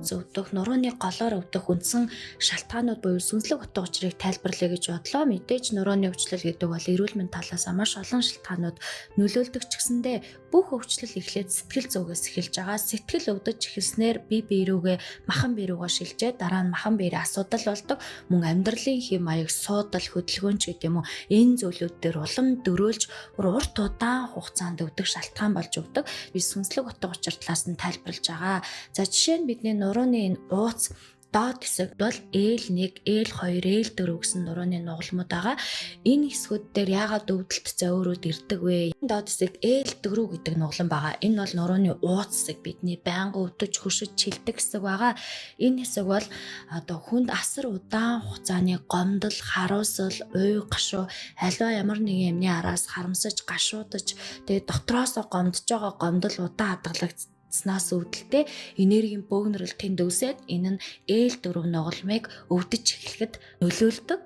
ууц өвдөх, нурууны голоор өвдөх үндсэн шалтгаанууд буюу сүнслэг утга учирыг тайлбарлая гэж бодлоо. Мэдээж нурууны өвчлөл гэдэг бол эрүүл мэнд талаас маш олон шалтгаанууд нөлөөлдөг ч гэсэндээ бүх өвчлөл эхлээд сэтгэл зүгээс эхэлж байгаа. Сэтгэл өвдөж эхэлснээр бие бие рүүгээ, махан бие рүүгээ шилжээ, дараа нь махан биеийн асуудал болдог. Мөн амьдралын хэв маяг, суудал, хөдөлгөөн ч гэдэг юм уу, энэ зүйлүүд дээр улам дөрөөлж бүр урт удаан хугацаанд өвдөх шалтгаан болж өгдөг. Би сүнслэг утга учир талаас нь тайлбарлаж байгаа. За, жишээ нь бидний нурууны энэ ууц доод хэсэгт бол L1, L2, L4 гэсэн нурууны нугалмууд байгаа. Энэ хэсгүүд дээр яагаад өвдөлт зовиурууд ирдэг вэ? Энэ доод хэсэг L4 гэдэг нугалан байгаа. Энэ бол нурууны ууц хэсэг, бидний байнга өвдөж, хөшөж, чилдэг хэсэг байгаа. Энэ хэсэг бол одоо хүнд асар удаан хугацааны гомдол, харуусал, уй гашуу, аливаа ямар нэгэн юмны араас харамсаж, гашуудаж, тэгээд дотроосоо гомдож байгаа гомдол удаан хадгалагдсанаас үүдэлтэй энергийн бөөгнөрөл тэнд үүсээд, энэ нь L4 нугалмыг өвдөж эхлэхэд нөлөөлдөг.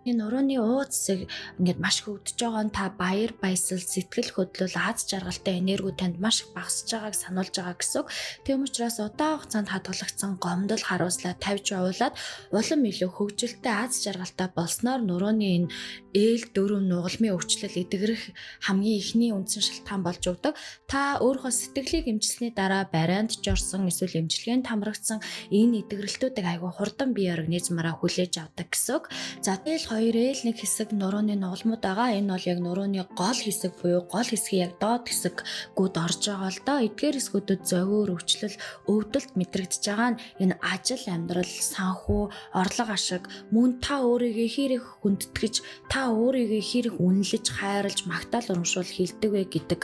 Энэ нурууны ууц хэсэг ингээд маш их өвдөж байгаа нь та баяр баясгал, сэтгэл хөдлөл, аз жаргалтай энергиуд танд маш их багасж байгааг сануулж байгаа гэсэн үг. Тийм учраас удаан хугацаанд хадгалагдсан гомдол, харуулслаа тавьж явуулаад улам илүү хөгжилтэй, аз жаргалтай болсноор нурууны энэ L4 нугалмын өвчлөл эдгэрэх хамгийн эхний үндсэн шалтгаан болж өгдөг. Та өөрийнхөө сэтгэлийг эмчилсэний дараа барианд ч орсон эсвэл эмчилгээнд хамрагдсан энэ эдгэрэлтүүдийг айгүй хурдан бие организмаараа хүлээж авдаг гэсэн үг. За, L2, L1 хэсэг нурууны нугалмууд байгаа. Энэ бол яг нурууны гол хэсэг буюу гол хэсгийн яг доод хэсэггүүд орж байгаа л доо. Эдгээр хэсгүүдэд зовиур, өвчлөл, өвдөлт мэдрэгдэж байгаа нь энэ ажил, амьдрал, санхүү, орлого, ашиг, мөн та өөрийгөө хэр их хүндэтгэж, та өөрийгөө хэр их үнэлж, хайрлаж, магтаал урамшуул хэлдэг вэ гэдэг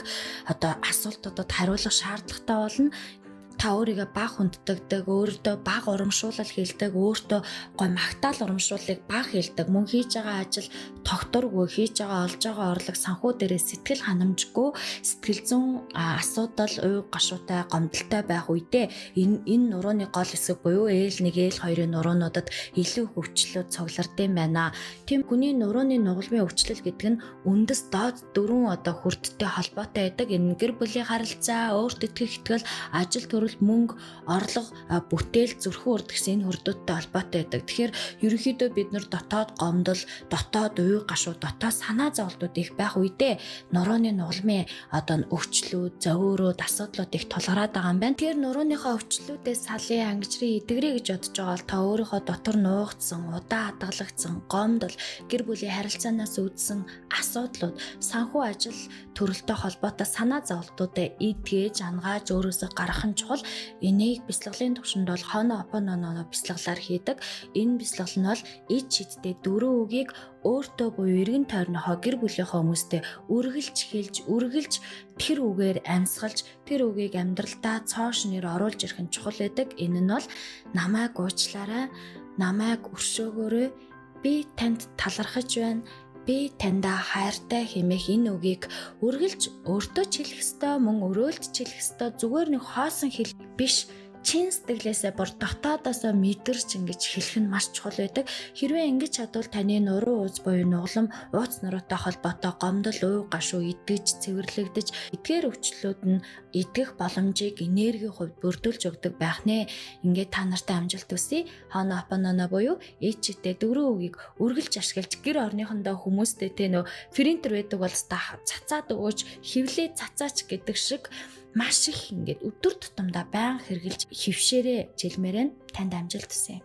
одоо асуултуудад хариулах шаардлагатай болно. Та өөрийгөө бага хүндэтгдэг, өөртөө бага урамшуулал хэлдэг, өөртөө гой магтаал урамшууллыг бага хэлдэг, мөн хийж байгаа ажил тогтворгүй, хийж байгаа олж байгаа орлого, санхүү дээрээ сэтгэл ханамжгүй, сэтгэл зүйн асуудал, уй гашуутай, гомдолтой байх үедээ энэ нурууны гол хэсэг буюу L1, L2-ын нуруунуудад илүү их өвчлөлүүд цуглардсан байна. Тийм хүний нурууны нугалмын өвчлөл гэдэг нь үндэс доод дөрвөн одоо хүрдтэй холбоотой байдаг. Энэ гэр бүлийн харилцаа, өөрт итгэх итгэл, ажил төрөл, мөнгө, орлого, бүтээл, зүрхэн үрд гэсэн энэ хүрдүүдтэй холбоотой байдаг. Тэгэхээр ерөнхийдөө бид нар дотоод гомдол, дотоод уй гашуу, дотоод санаа зовлтууд их байх үедээ нурууны нугалмын одоо өвчлүүд, зовиурууд, асуудлууд их тулгараад байгаа юм байна. Тэгэхээр нурууныхаа өвчлүүдээс салын, ангижрын, эдгэрээ гэж бодож байгаа бол та өөрийнхөө дотор нуугдсан, удаан хадгалагдсан гомдол, гэр бүлийн харилцаанаас үүдсэн асуудлууд, санхүү, ажил төрөлтэй холбоотой санаа зовлтуудаа эдгэж, ангааж өөрөөсөө гаргах нь чухал. Энийг бясалгалын төвшөнд бол Хоопонопоно бясалгалаар хийдэг. Энэ бясалгал нь бол ид шидтэй дөрвөн үгийг өөртөө буюу эргэн тойрныхоо, гэр бүлийнхээ хүмүүстэй үргэлж хэлж, үргэлж тэр үгээр амьсгалж, тэр үгийг амьдралдаа цоо шинээр оруулж ирэх нь чухал байдаг. Энэ нь бол намайг уучлаарай, намайг өршөөгөөрэй, би танд талархаж байна, би таньдаа хайртай хэмээх энэ үгийг үргэлж өөртөө ч хэлэх ёстой, мөн өрөөлд ч хэлэх ёстой. Зүгээр нэг хоосон хэл биш, чин сэтгэлээсээ, бүр дотоодоосоо мэдэрч ингэж хэлэх нь маш чухал байдаг. Хэрвээ ингэж чадвал таны нуруу ууц буюу нугалам, ууц нуруутай холбоотой гомдол, уй гашуу эдгэж, цэвэрлэгдэж, эдгээр өвчлөлүүд нь эдгэх боломжийг энергийн хувьд бүрдүүлж өгдөг байх нэ. Ингээд та нартай амжилт хүсье. Хоопононо буюу ээчтэй дөрвөн үгийг үргэлж ашиглаж, гэр орныхондоо хүмүүстэй те нөө принтер байдаг бол цацаад өгөөч, хевлээ цацаач гэдэг шиг маш их ингээд өдөр тутамдаа байнга хэрэглэж хэвшээрэй жилмээр нь. Танд амжилт хүсье.